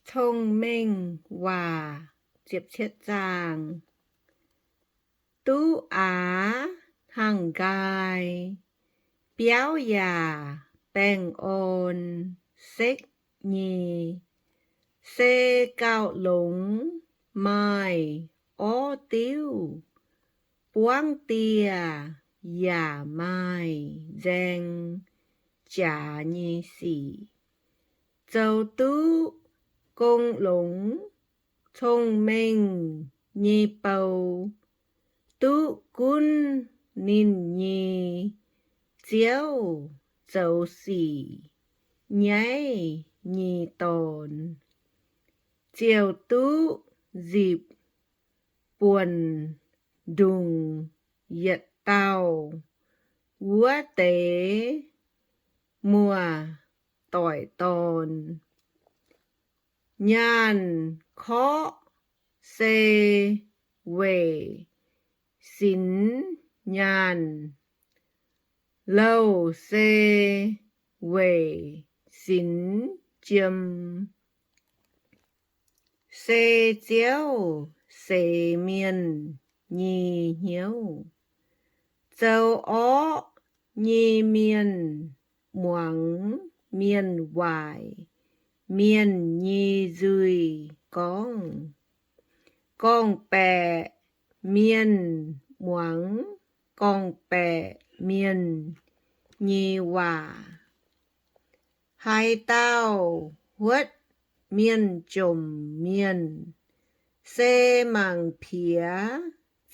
Cong-Mengh Waac. Duqv aax hnangv nqaai, biauv yaac baengh orn sekv nyei, se gauh longx maaih orv diuv, buangv dieh yaac maaih nzaeng jaax nyei sic. Zoux duqv gong longx cong-mengh nyei bou, duqv gunv ninh nyei ziouv zoux sic nyaiv nyei dorn, ziouc duqv nzipc buonc ndongc yietc dauh wuov deix muoz-doic dorn. Nyaanh korqv se weic sinx nyaanh, louh se weic sinx jiem, se Ziouv seix mienh nyei hnyouv. Zoux orqv nyei mienh muangx mienh waaic mienh nyei nzuih gorngv, gorngv-baeqc mienh muangx gorngv-baeqc mienh nyei waac. Haaix dauh huotv mienh jomc mienh, se mangc piex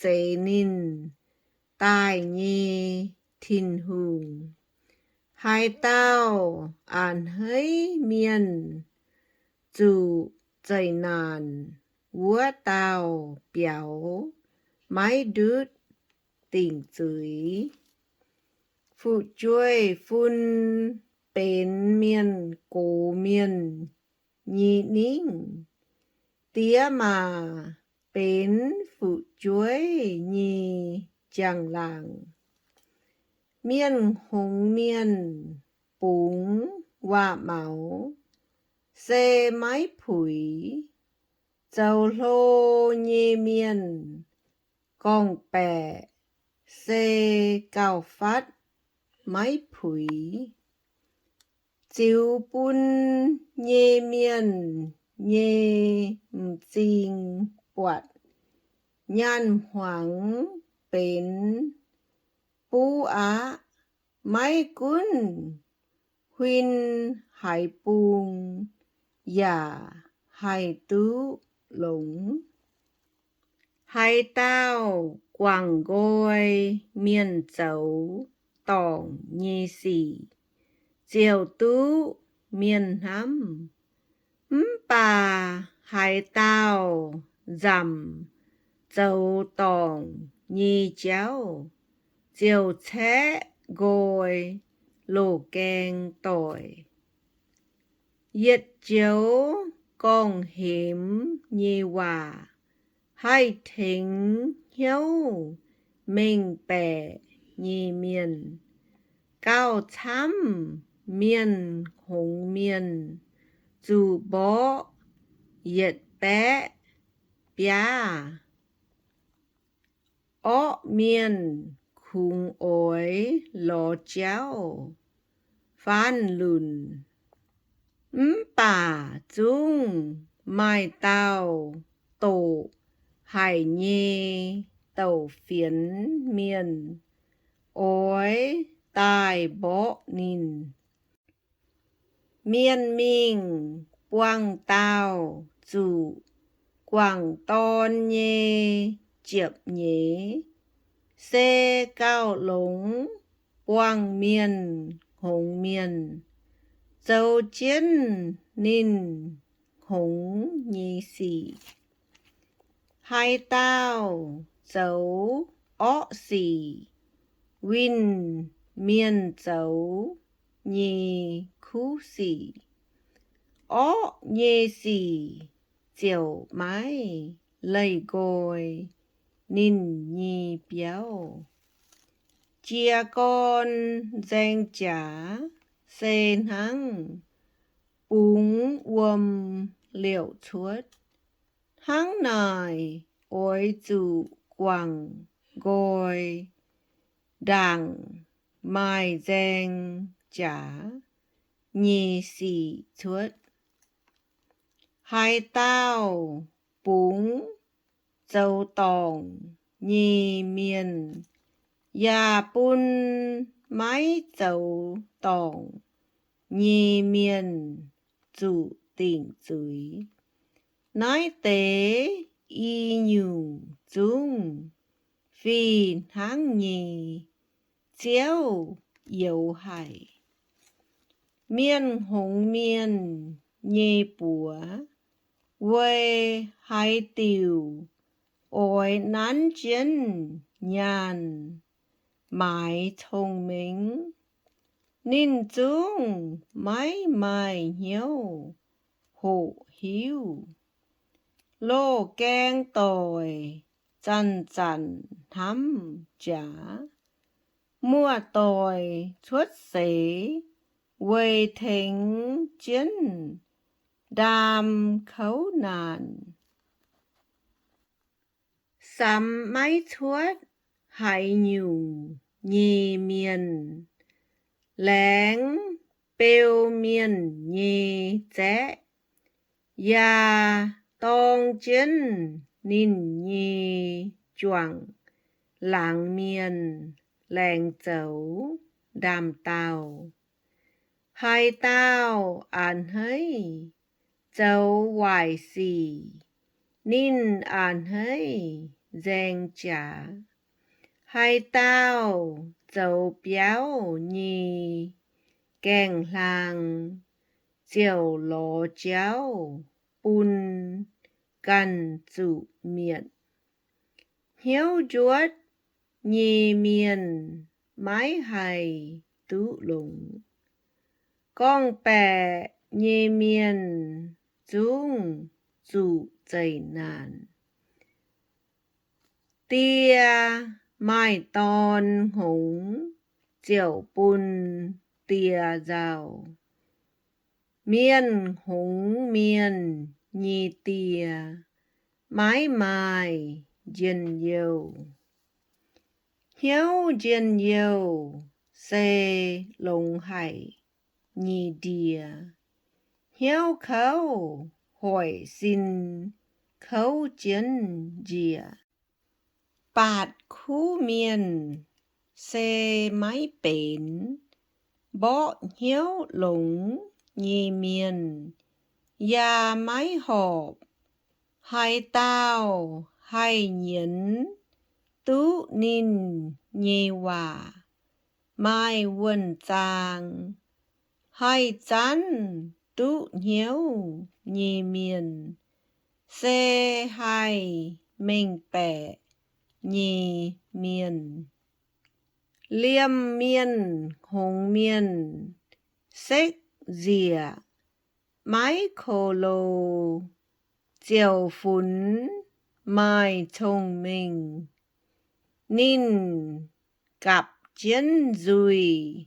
zeix ninh daaih nyei Tin-Hungh. Haaix dauh a'hneiv mienh zuqc zeqc naanc, wuov dauh biaux maiv ndutv dingc zuiz. Fu'jueiv-fun benx mienh gox mienh nyei ningv. Diex maac benx fu'jueiv nyei njang-laangc. Mienh hngongx mienh bungx waac-maux se maiv puix. Zoux hlo nyei mienh gorngv-baeqc se gauh fatv maiv puix. Ziux bun nyei mienh nyei m'zing buatc nyaanh-hmuangx benx buv aqv. Maiv gunv huin haaix bung yaac haih duqv longx. Haaix dauh guangc nqoi mienh zoux dorngc nyei sic, ziouc duqv mienh hnamv. Mv baac haaix dauh nzamc zoux dorngc nyei jauv, ziouc caeqv nqoi loz-gaeng doic. Yietc joux gorngv-hemx nyei waac haih tengx hnyouv mengh baeqc nyei mienh, gauh camv mienh hngongx mienh zuqc mborqv yietc baeqv biaav. Orqv mienh kungx oix lorz jauv faanv lunc, mv baac zungv maaih dauh doqc haic nyei douc fienx mienh oix daaih mborqv ninh. Mienh mingh buangh dauh zuqc guangc dorn nyei ziepc-nyeic se gauh longx buangh mienh hngongx mienh, zoux jienv ninh hngongx nyei sic. Haaix dauh zoux orqv sic winh mienh zoux nyei kuv sic, orqv nyei sic ziouc maiv leih nqoi ninh nyei biauv. Jiez gorn nzaeng jaax se hnangv bungx wuom liouc cuotv. Hnangv naaic oix zuqc guangc nqoi ndaangc maaih nzaeng jaax nyei sic cuotv. Haaix dauh bungx zoux dorngc nyei mienh yaac bun maiv zoux dorngc nyei mienh zuqc dingc zuiz. Naaiv deix i nyungc zungv fih hnangv nyei. Ziouv youx haic. Mienh hngongx mienh nyei buoz weic haaix diuc oix nanv jienv nyaanh maaiz cong-mengh? Ninh zungv maiv maaih hnyouv hoqc hiuv. Loz-gaeng doic zanc-zanc hnamv jaax. Muoz-doic cuotv seix weic tengx jienv ndaam kouv naanc. Samx maiv cuotv haaix nyungc nyei mienh, laengz beu mienh nyei zaeqv, yaac dorng jienv ninh nyei juangc laangz mienh laengz zoux ndaam-daauh. Haaix dauh a'hneiv zoux waaic sic, ninh a'hneiv nzaeng jaax. Haaix dauh zoux biauv nyei gaengh hlaang ziouc lorz jauv bun ganh zuqc mietc. Hnyouv njuotv nyei mienh maiv haih duqv longx. Gorngv-baeqc nyei mienh zungv zuqc zeqc naanc. Die maaih dorn hngongx ziouc bun die nzauh. Mienh hngongx mienh nyei die maiv maaih njien-youh. Hnyouv njien-youh se longx haic nyei ndie. Hnyouv kouv hoic sin kouv jienv njiec. Baatc kuv mienh se maiv benx, mborqv hnyouv longx nyei mienh yaac maiv horpc. Haaix dauh haih nyienz duqv ninh nyei waac maaih wuonh zaang. Haih zanv duqv hnyouv nyei mienh se haih mengh baeqc nyei mienh. Liemh mienh hngongx mienh sekv nzieqc maiv ko lo, ziouc funx maaih cong-mengh. Ninh gapc jienv nzuih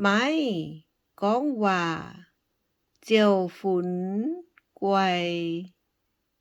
maiv gorngv waac, ziouc funx guai.